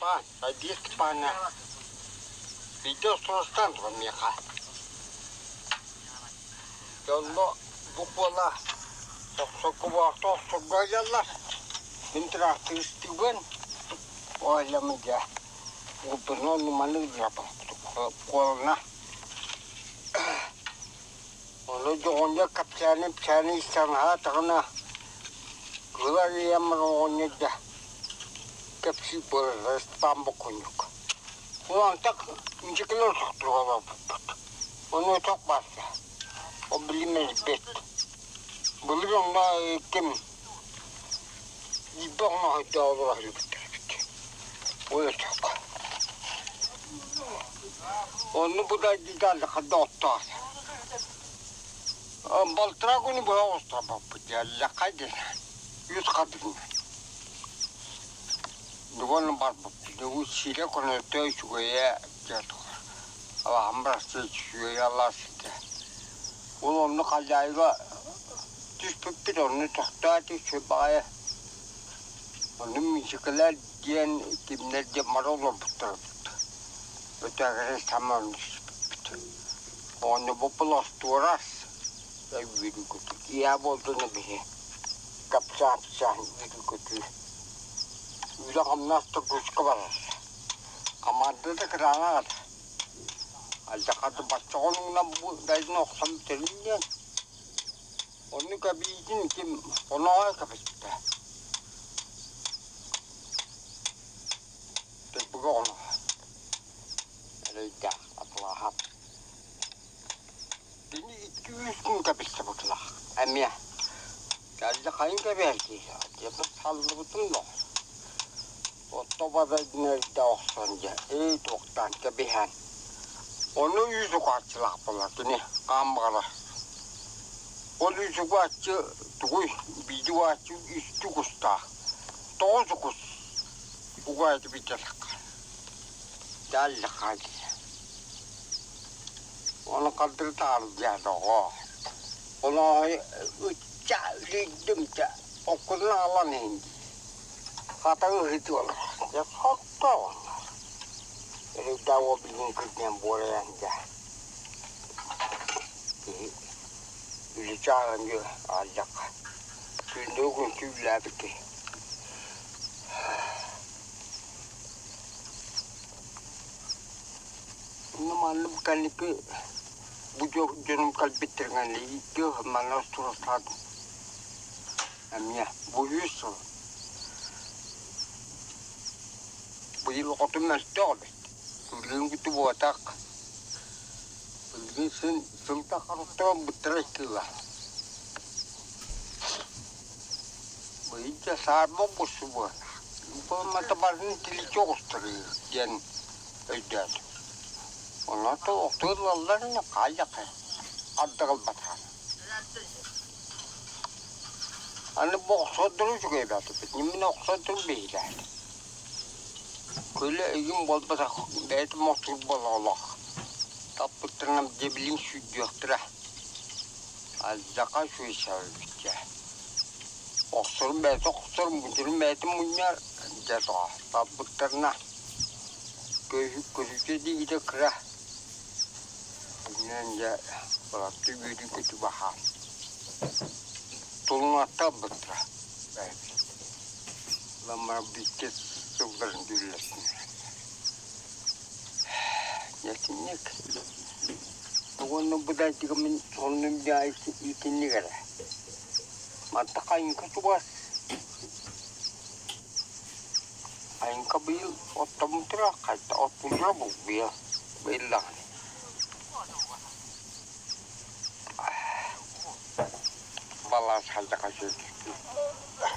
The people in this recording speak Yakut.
Степан, Садис Степановна биирдэ остуорастаан туран миэхэ. Дьэ онно бу куола охсорго охсорго айаллар. Мин тыраахтырыстыыбын, оойламын дьэ уолбун онну маны куолана. Ону дьоҕунньа кэпсээни-ипсээни истэн-аһаатаҕына, кыыл арыйаммын оҕонньор да кэпсиир буолар Степан бокуонньук. Улаантак инчикилэр сохтуруга олорбуппут. Ону өтөх баарса. Ол билим элбэт. Былыр онно ким биирбэ оҥоһойдоо олоро сылдьыбыттар эбит. Ол өтөх. Онну бу дайдыдаалла хадда оттоох. Балтараа күнү быһа оҕустарбаппыт дьэллэххай диэн үс хатыҥ. Дугон барбыппыт. Дьэ сирэ конөтө үчүгэйэ дьэ алаһам барахсан үчүгэй алаас этэ. Ол онно Халдьаайыга түспүппүт, онно тохтоот үчүгэй баҕайы. Онно миисикэлэр диэн кимнэр диэн бары олорбуттар эбит. Өтөөрө саман түспүппүт. Оҕонньор боппулостуорас үөрүү-көтүү киэһэ буолдуна биһи капсаапсаан үөрүү-көтүү үлэ-хамнас тургучка барар. Хамаанда да кытаанах этэ. Алдьархайда бачча хонугунан бу дайдын охсон бүтэрин диэн. Оннук эбиитин ким оноҕой кэбиспитэ. Тылбыга оҕоно эрэйдээх атылааһап. Кини икки-үс күн кэбистэ бытылаах эмиэ. Кэллэ хайын кэбиһэр киһи дьэ саллыбытым да отто бадайдын охсон дьэ эй туохтаан кэбиһэн. Ону үс укааччылаах буолар кини хаан баҕарар. Ол үс укааччы тугуй бииди угааччы үстүү кустаах. Тоҕус укус угаайты битэрэххэ. Дьаллахаан Ону хардырытаалдьа доҕоор. Ону ычча үлүйдүм да оккутун аҕалан иһин дии. Хата ыһытыалар. Дьэ соттоҕун. Эрэйдээх уол билигин кырдьан буорайан дьэ. Киһи үлүчааҕын дьэ аалдьахха. Түүннэри күн түүллээбит киһи. Онно маннык кэнники бу дьонум кэлбиттэринэн икки манна туруорсаатым. Эмиэ бу үс сыл. Быйыл оҕотум мөлтөх эбит. Билигин буотах. Билигин син сылта харуттаран быттара иккигэ. Быйыл дьэ саарба оҕусубу. Бу барытын тиличчи оҕустарыы диэн өйдөөтүм. Онон охтуу ылаллар ини хаайыахха ардыгылбатаҕын. Аны бу охсордору үчүгэй баатыппыт. Ньиммин охсордору биһилээтим. Көлө өйүм буолбатах, бэйэтим охсур буола олох. Таппыттарынан дьэ билим сүүрдүөхтэрэ. Алдьаха сүүйсэбит дьэ. Охсорум бэйэтэ охсорум, мунньарым бэйэтин мунньар, дьэ тоҕо талбыттарына көһүтэ диэбитэ кыра. Иннинэн дьэ балаттыы үөрүү-көтүү баһаам. Тулунаттан ылбыттара бэйэбит. Ламмара бииргэ сылларын дүүллэстинэр. Дьэ итинник. Уонна бу дайдыга мин сонунум дьэ итинник эрэ. Манта хайыҥка чугас. Хайыҥка быйыл оттоммутура хайта оттууллара булбуйа быйыл даҕаны.